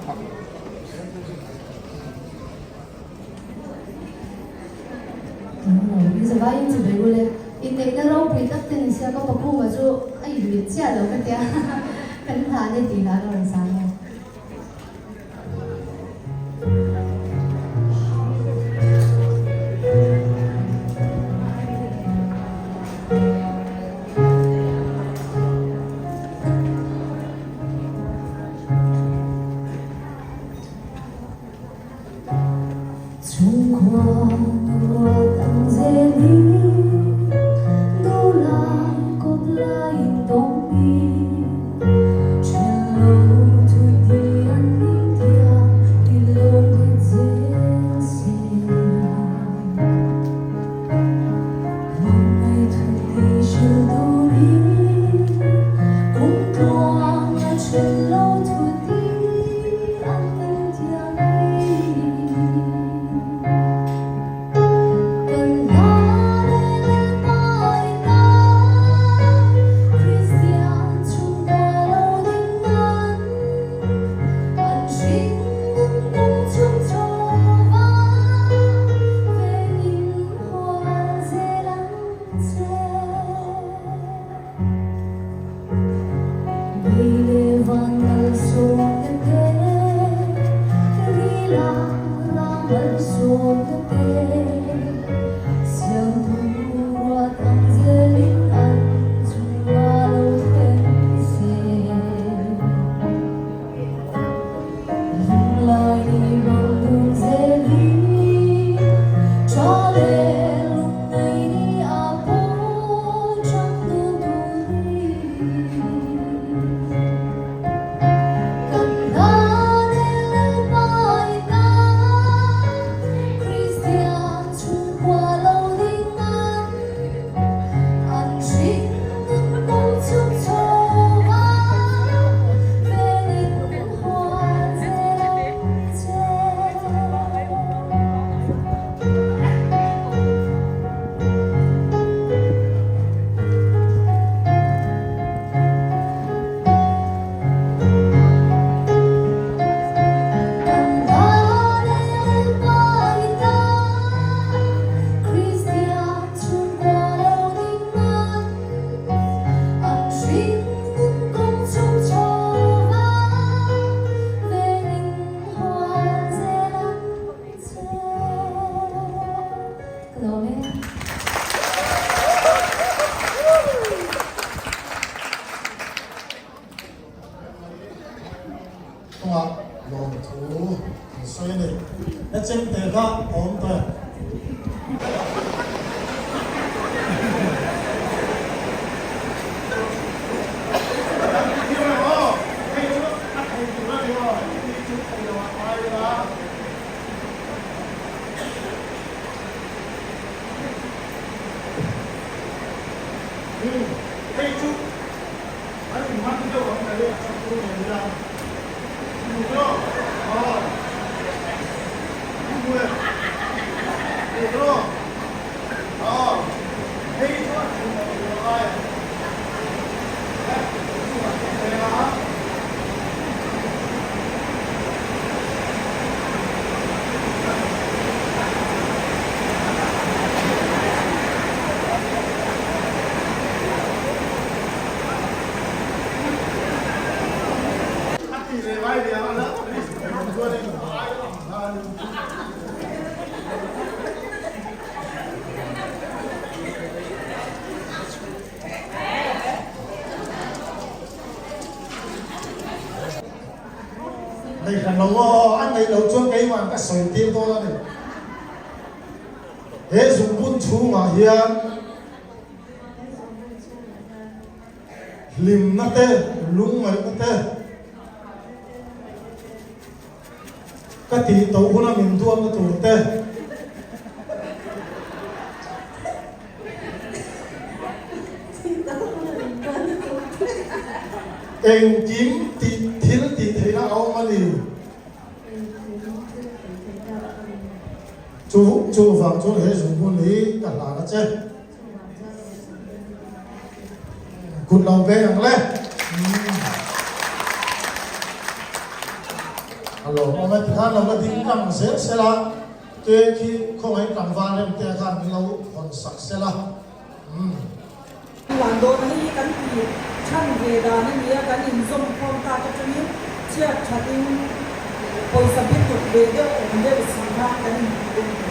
In zavaiin chi ber ule. Inneihna ropui tak te ni sia ka pakhuma chu a inmil chiah lo ka tia kan hlan e tih lah ka rawn sang a. Kawngah lawmthu an sawi a ni. Na chemte kha a awm tawh em? Hei chu an inman deuh ang ka ring a chhung nen hian A ti ve mai ve ang a, chuanin a ai ang khanin. Nei hran lo aw, a neih loh chuan keimah ka sawi tir dawn a ni. He zungbun chhungah hian Hlimna te, lungngaihna te ka tih tawh huna min duatna tur te, engkim tih thil tih theihna a awm a ni. Chu chuvang chuan he zungbun hi ka hlan a che. Kut lo veng ang le. A lawmawm e, tikhan lo la ding tlang zel sela, ke khi khawngaih tlangval rem te khan min lo hawn sak sela. Umm. Lan dawn hei hi kan ti chhan ve dan a nia, kan inzawm khawm tak atangin chhiat thatin pawisa bituk ve deuh awm deuh si khan kan inti a ni.